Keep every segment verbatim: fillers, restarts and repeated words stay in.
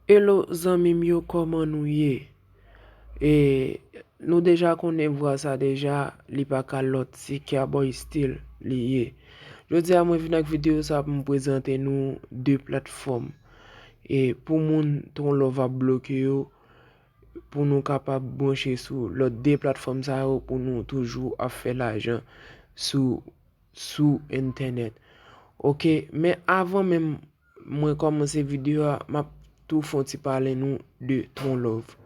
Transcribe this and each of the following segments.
Hello zanmi m yo, kòman nou ye? E nou deja konnen vwa sa deja, li pa ka lòt, se Kyaboy Style li ye. Jodi a mwen vin ak videyo sa pou m prezante nou de platfòm. E pou moun Trolove ap bloke yo, pou nou kapab branche sou lòt de platfòm sa yo pou nou toujou ap fè lajan sou, sou entènèt. Oke, men avan menm mwen kòmanse videyo a, m ap tou fè yon ti pale nou de Trolove.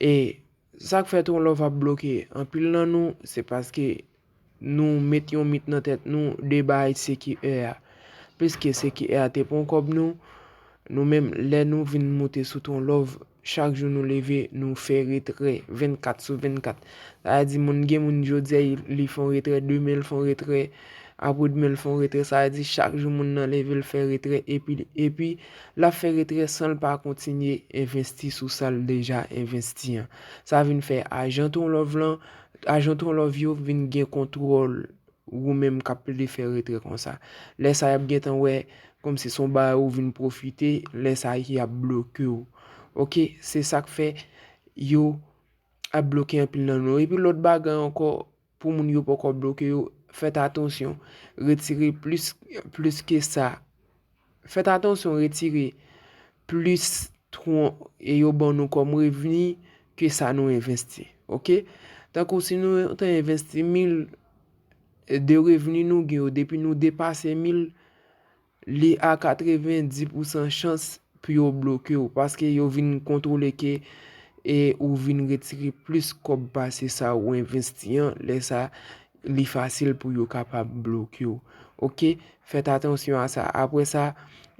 E sa k fè Trolove ap bloke anpil nan nou, se paske nou met yon mit nan tèt nou de bagay C Q R a. Piske C Q R a te pran kòb nou, nou menm lè nou vin moute sou Trolove, chak jou nou leve, nou fè retrè vennkat sou vennkat. Sa vle di moun, gen moun jodi a li fè yon retrè, demen l fè yon retrè, apre demen l fè yon retrè. Sa vle di chak jou moun nan leve, l fè retrè, epi, epi l ap fè retrè san l pa kontinye envesti sou sa l deja envesti an. Sa vin fè ajan Trolove lan, ajan Trolove yo vin gen kontwòl ou menm k ap plede fè retrè konsa. Lè sa y ap gentan wè kòmsi se yon bagay ou vin pwofite, lè sa y ap bloke w. Oke, se sa k fè yo ap bloke anpil nan nou. Epi lòt bagay ankò, pou moun yo poko bloke yo, fèt atansyon, retire plis, plis ke sa. Fèt atansyon, retire plis tron e yo ban nou kòm revni ke sa nou envesti. Oke? Tankou si nou te envesti mil de revni nou gen yo, depi nou depase mil, li a katrevenndis pousan chans pou yo bloke w, paske yo vin kontwole ke e ou vin retire plis kòb pase sa ou envesti an, lè sa li fasil pou yo kapab bloke w. Oke? Fèt atansyon a sa. Apre sa,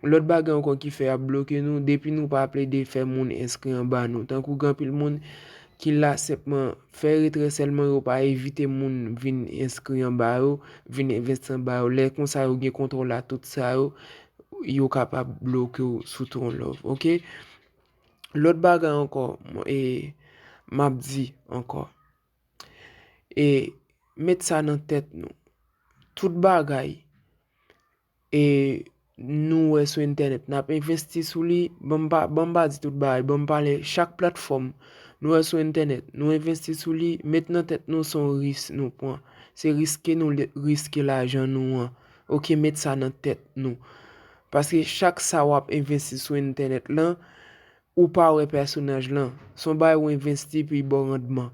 lòt bagay ankò ki fè y ap bloke nou, depi nou pa plede fè moun enskri anba nou. Tankou gen anpil moun ki la senpman fè retrè sèlman, yo pa envite moun vin enskri anba yo, vin envesti anba yo. Lè konsa yo gen kontwòl a tout sa yo, yo kapab bloke w sou Trolove, oke? Lòt bagay ankò, e, m ap di ankò, e, met sa nan tèt nou. Tout bagay, e, nou wè sou entènèt, n ap envesti sou li, ban m pa, ban m pa di tout bagay, ban m pale chak platfòm nou wè sou entènèt, nou envesti sou li, met nan tèt nou se yon risk nou pran. Se riske nou le-, riske lajan nou an. Oke, met sa nan tèt nou. Paske chak sa w ap envesti sou entènèt lan, ou pa wè pèsonaj lan. Se yon bagay ou envesti pou l ba w randman.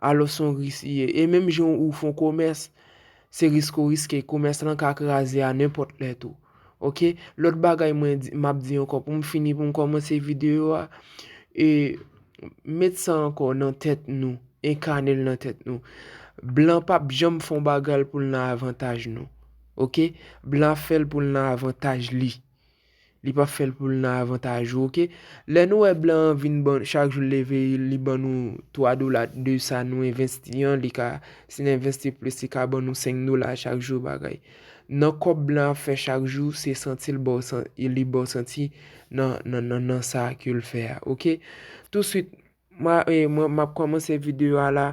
Alò, se yon risk li ye. E menm jan ou fè yon komès, se risk ou riske. Komès lan ka kraze a nenpòt lè tou. Oke? Lòt bagay mwen di, m ap di ankò, pou m fini, pou m kòmanse videyo a, e met sa ankò nan tèt nou, enkane l nan tèt nou. Blan p ap janm fè yon bagay pou l nan avantaj nou. Oke? Blan ap fè l pou l nan avantaj li. Li p ap fè l pou l nan avantaj ou, oke? Lè nou wè blan an vin ban, chak jou l leve, li ban nou twa dola de sa nou envesti an, li ka, si n envesti plis, li ka ban nou senk dola chak jou, bagay. Nan kòb blan ap fè chak jou, se santi l ba w san-, li ba w santi nan, nan, nan, nan sa ke l fè a, oke? Touswit, mwen, e, mwen, m ap kòmanse videyo a la.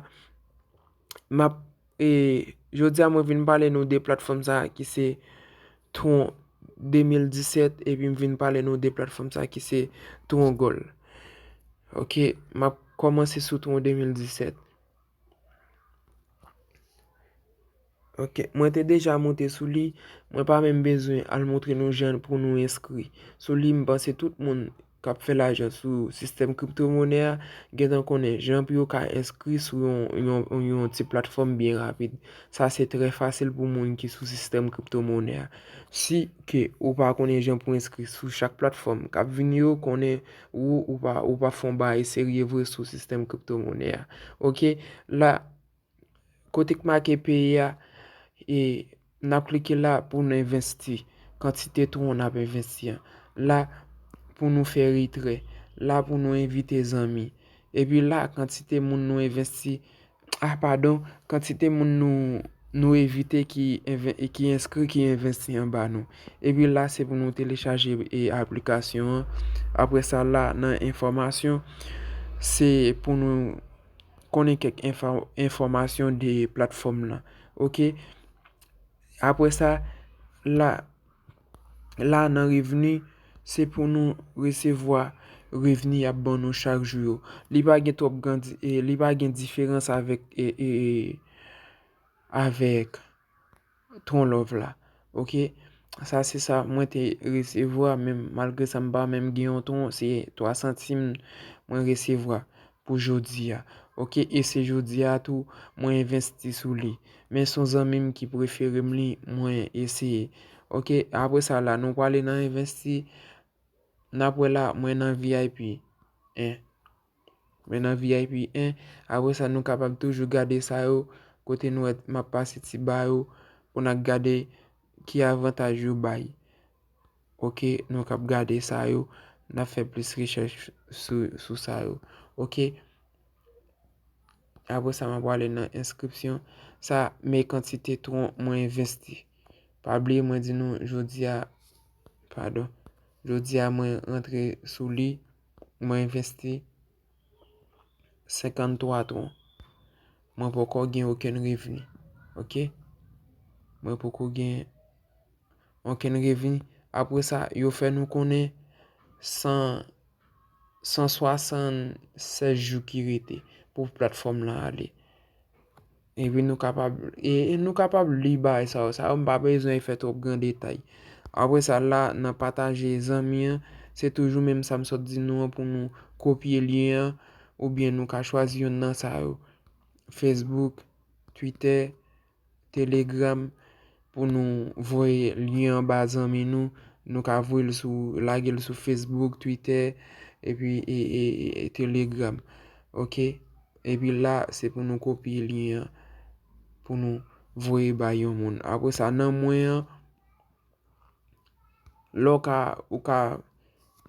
M ap, e, jodi a mwen vin pale nou de platfòm sa ki se Tron de mil disèt, epi m vin pale nou de platfòm sa ki se Tron Gold. Oke, m ap kòmanse sou Tron de mil disèt. Oke, mwen te deja monte sou li, mwen pa menm bezwen al montre nou jan pou nou enskri. Sou li, m panse tout moun k ap fè lajan sou sistèm kriptomonè a, gentan konnen jan pou yo ka enskri sou yon, yon, yon ti platfòm byen rapid. Sa se trè fasil pou moun ki sou sistèm kriptomonè a. Si ke ou pa konnen jan pou enskri sou chak platfòm k ap vini yo, konnen ou, ou pa, ou pa fè yon bagay serye vre sou sistèm kriptomonè a. Oke, la, kote k make peye a, e n ap klike la pou n envesti. Kantite tron n ap envesti an. La, pou nou fè retrè. La, pou nou envite zanmi. Epi la, kantite moun nou envesti. Ah, padon, kantite moun nou, nou envite ki enve-, ki enskri, ki envesti anba nou. Epi la, se pou nou telechaje, e, aplikasyon an. Apre sa, la, nan enfòmasyon, se pou nou konnen kèk enfò-, enfòmasyon de platfòm lan. Oke? Apre sa, la, la nan revni, se pou nou resevwa revni y ap ban nou chak jou yo. Li pa gen twòp gran di-, e, li pa gen diferans avèk, e, e, e, avèk Tron Love la. Oke? Sa se sa mwen te resevwa, menm malgre sa m pa menm gen yon tron, se twa santim mwen resevwa pou jodi a. Oke? E se jodi a tou, mwen envesti sou li. Men se yon zanmi m ki prefere m li, mwen eseye. Oke? Apre sa la, nou prale nan envesti. N ap wè la, mwen nan V I P en. Mwen nan V I P en. Apre sa, nou kapab toujou gade sa yo, kote nou wè m ap pase ti ba yo, pou n ap gade ki avantaj yo bay. Oke, nou kab gade sa yo, n ap fè plis rechèch sou, sou sa yo. Oke. Apre sa, m ap prale nan enskripsyon. Sa, men kantite tron mwen envesti. Pa bliye, mwen di nou, jodi a, padon, jodi a, mwen rantre sou li, mwen envesti senkanntwa tron. Mwen poko gen okenn revni. Oke? Mwen poko gen okenn revni. Apre sa, yo fè nou konnen san, san swasannsèz jou ki rete pou platfòm lan ale. Epi nou kapab, e, e nou kapab li bagay sa yo. Sa yo, m pa bezwen fè twòp gran detay. Apre sa, la, nan pataje zanmi an, se toujou menm sa m sot di nou an pou nou kopye lyen an, oubyen nou ka chwazi youn nan sa yo. Facebook, Twitter, Telegram, pou nou voye lyen an ba zanmi nou. Nou ka voye l sou, lage l sou Facebook, Twitter, epi, e, e, e, e Telegram. Oke? Epi la, se pou nou kopye lyen an, pou nou voye bay yon moun. Apre sa, nan mwen an, lè w ka, ou ka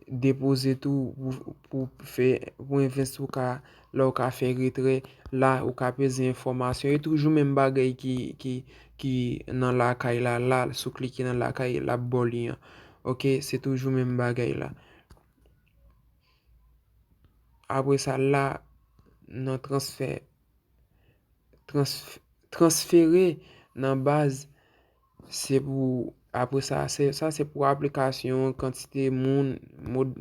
depoze tou pou, pou fè, pou envesti, ou ka, lè w ka fè retrè, la, ou ka peze enfòmasyon. E toujou menm bagay ki, ki, ki nan lakay la, la, si w klike nan lakay, l ap ba w lyen an. Oke, se toujou menm bagay la. Apre sa, la, nan transfè, trans-, transfere nan baz, se pou, apre sa, se, sa se pou aplikasyon, kantite moun, mod,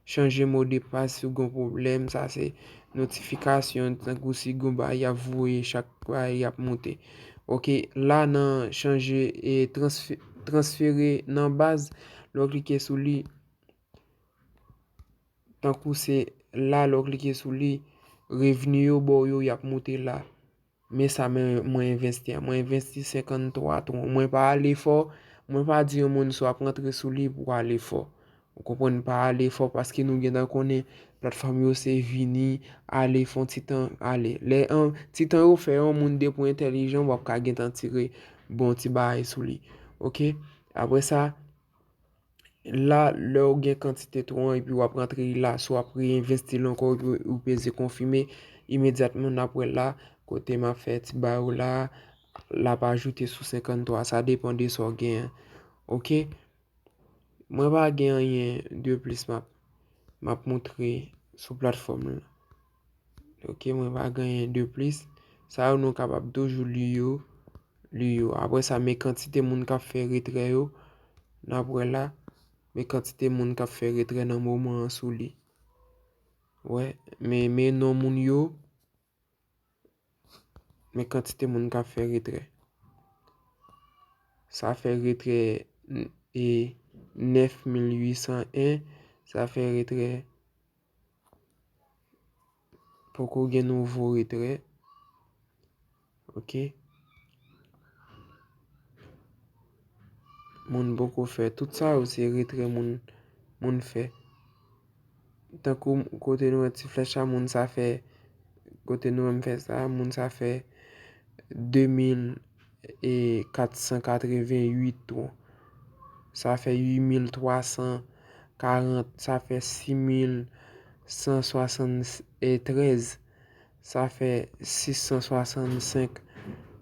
chanje modpas si w gen pwoblèm, sa se notifikasyon, tankou si gen bagay y ap voye, chak bagay y ap monte. Oke, la nan chanje e transfe-, transfere nan baz, lè w klike sou li, tankou se la, lè w klike sou li, revni yo ba w yo, y ap monte la. Men sa men mwen envesti an. Mwen envesti senkanntwa tron. Mwen pa ale fò. Mwen pa di yon moun si w ap rantre sou li pou w ale fò. Ou konprann, pa ale fò paske nou gentan konnen platfòm yo se vini, ale, fè yon ti tan, ale. Lè an, ti tan yo fè yon moun depi w entèlijan, w ap ka gentan tire bon ti bagay sou li. Oke? Apre sa, la, lè w gen kantite tron an epi w ap rantre li la, si w ap reenvesti l ankò epi w peze konfime, imedyatman n ap wè la, kote m ap fè ti ba yo la, l ap ajoute sou senkanntwa, sa depann de sa w gen an. Oke? Mwen pa gen anyen de plis m ap, m ap montre sou platfòm lan. Oke, mwen pa gen anyen de plis. Sa yo nou kapab toujou li yo, li yo. Apre sa, men kantite moun k ap fè retrè yo, n ap wè la, men kantite moun k ap fè retrè nan moman an sou li. Wè, men, men non moun yo, men kantite moun k ap fè retrè. Sa fè retrè n-, e nèf mil uit san en, sa fè retrè, poko gen nouvo retrè. Oke. Moun poko fè. Tout sa yo se retrè moun, moun fè. Tankou kote nou wè ti flèch la, moun sa fè, kote nou wè m fè sa, moun sa fè de mil e kat san katreven uit tron. Sa fè uit mil twa san karant, sa fè sis mil san swasann trèz, sa fè sis san swasann senk,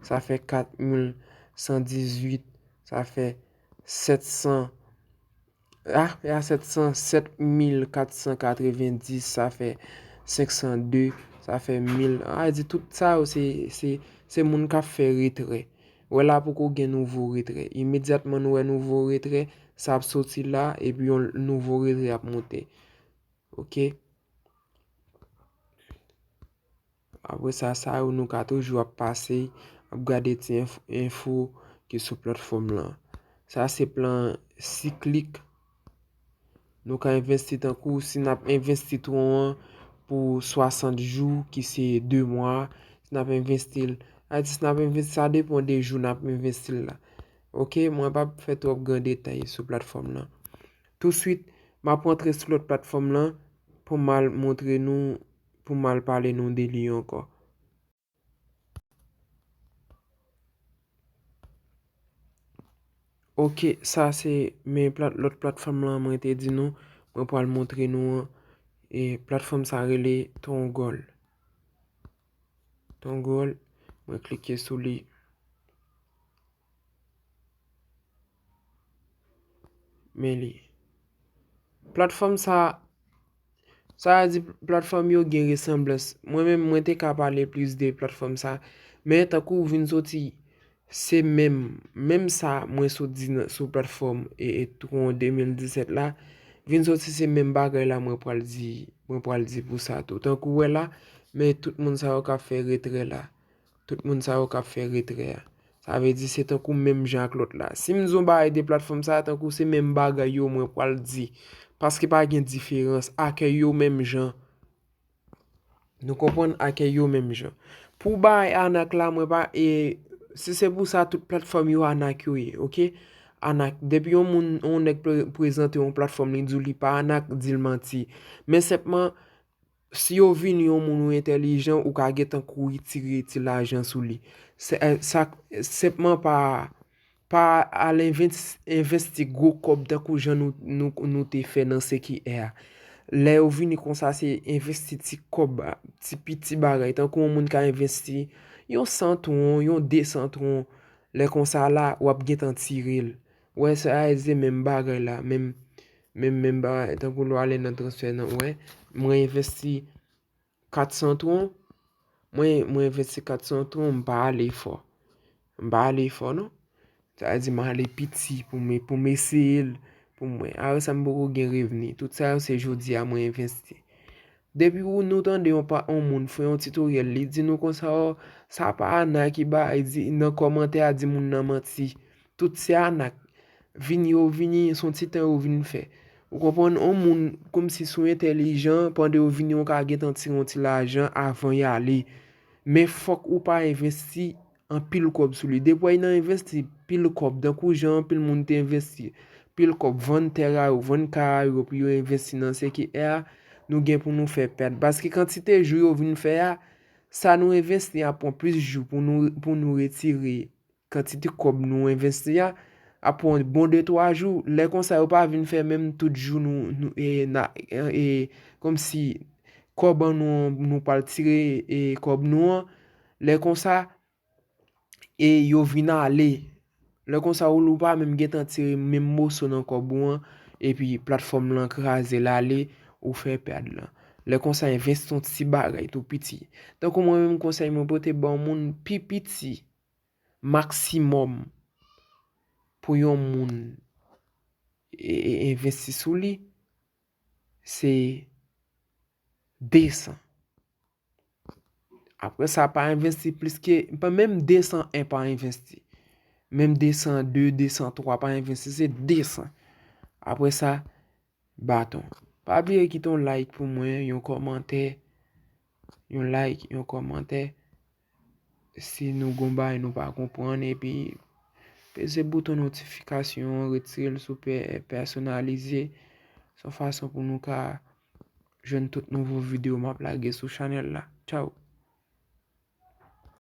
sa fè kat mil san dizuit, sa fè sèt san, a, e a sèt san, sèt mil kat san katreven dis, sa fè senk san de, sa fè mil. A di tout sa yo, se, se, se moun k ap fè retrè. Wè la poko gen nouvo retrè. Imedyatman nou wè nouvo retrè, sa ap soti la, epi yon nouvo retrè ap monte. Ok? Apre sa, sa yo nou ka toujou ap pase, ap gade ti enfo ki sou platfòm lan. Sa se plan siklik. Nou ka envesti tankou si n ap envesti tron an pou swasant jou, ki se de mwa, si n ap envesti l, sa di si n ap envesti, sa depann de jou n ap envesti l la. Ok, mwen p ap fè twòp gran detay sou platfòm lan. Touswit, m ap rantre sou lòt platfòm lan pou m al montre nou, pou m al pale nou de li ankò. Ok, sa se men plat, lòt platfòm lan mwen te di nou, mwen pral montre nou an. E platfòm sa rele Tongol. Tongol, mwen klike sou li. Men li. Platfòm sa, sa vle di platfòm yo gen resanblans. Mwen menm, mwen te ka pale plis de platfòm sa. Men tankou vin soti, se menm, menm sa mwen sot di nan, sou platfòm e, e Tron de mil disèt la, vin soti se menm bagay la mwen pral di, mwen pral di pou sa tou. Tankou wè la, men tout moun sa yo k ap fè retrè la. Tout moun sa yo k ap fè retrè a. Sa vle di se tankou menm jan ak lòt la. Si m di yon bagay de platfòm sa, tankou se menm bagay yo mwen pral di. Paske pa gen diferans. Akèy yo menm jan. Nou konprann, akèy yo menm jan. Pou bagay anak la, mwen pa, e, si se pou sa, tout platfòm yo anak yo ye, ok? Anak, depi yon moun, yon nèg pre-, prezante yon platfòm, li di w li pa anak, di l manti. Men senpman, si yo vini yon moun ou entèlijan, ou ka gentan kouri tire ti lajan sou li. Se, e, sa, senpman pa, pa al envens-, envesti gwo kòb tankou jan nou, nou, nou te fè nan C Q R a. Lè yo vini konsa, se envesti ti kòb, ti piti bagay. Tankou yon moun ka envesti yon san tron, yon de san tron. Lè konsa la, w ap gentan tire l. Wè, sa a se menm bagay la, menm, menm, menm bagay. Tankou lè w ale nan transfè nan, wè, mwen envesti kat san tron, mwen, mwen envesti kat san tron, m pa ale fò. M pa ale fò, non. Sa vle di m ale piti pou m, pou m eseye l, pou m wè. Apre sa, m poko gen revni. Tout sa yo, se jodi a mwen envesti. Depi ou, nou tande yon pa, yon moun fè yon titoryèl, li di nou konsa, o, sa pa anak, li ba, li di, nan kòmantè a, di moun nan manti. Tout se anak. Vini yo vini, se yon ti tan yo vin fè. Ou konprann? Yon moun, kòmsi si w entèlijan, pandan yo vini, ou ka gentan tire yon ti lajan avan y ale. Men fòk ou pa envesti anpil kòb sou li. Depi w nan envesti pil kòb, tankou jan anpil moun te envesti pil kòb, vann tè a yo, vann kay a yo, pou yo envesti nan C Q R a, nou gen pou nou fè pèd. Paske kantite jou yo vin fè a, sa nou envesti a pran plis jou pou nou, pou nou retire kantite kòb nou envesti a, ap pran bon de twa jou. Lè konsa, yo pa vin fè menm tout jou nou, nou, e, na, e, kòmsi kòb an nou, nou pral tire, e, kòb nou an. Lè konsa, e yo vin ale. Lè konsa, ou, ou pa menm gentan tire menm moso nan kòb ou an, epi platfòm lan kraze l ale, ou fè pèd lan. Lè konsa, envesti yon ti bagay tou piti. Tankou mwen menm, konsèy mwen pote ba yon moun pi piti, maksimòm, pou yon moun, e, e, envesti sou li, se de san. Apre sa, pa envesti plis ke, pa menm de san en pa envesti. Menm de san de, de san twa pa envesti, se de san. Apre sa, baton. Pa bliye kite yon like pou mwen, yon kòmantè, yon like, yon kòmantè. Si nou gon bagay nou pa konprann, epi peze bouton notifikasyon an, retire l sou pè-, pèsonalize. Se yon fason pou nou ka jwenn tout nouvo videyo m ap lage sou chanèl la. Tchaw!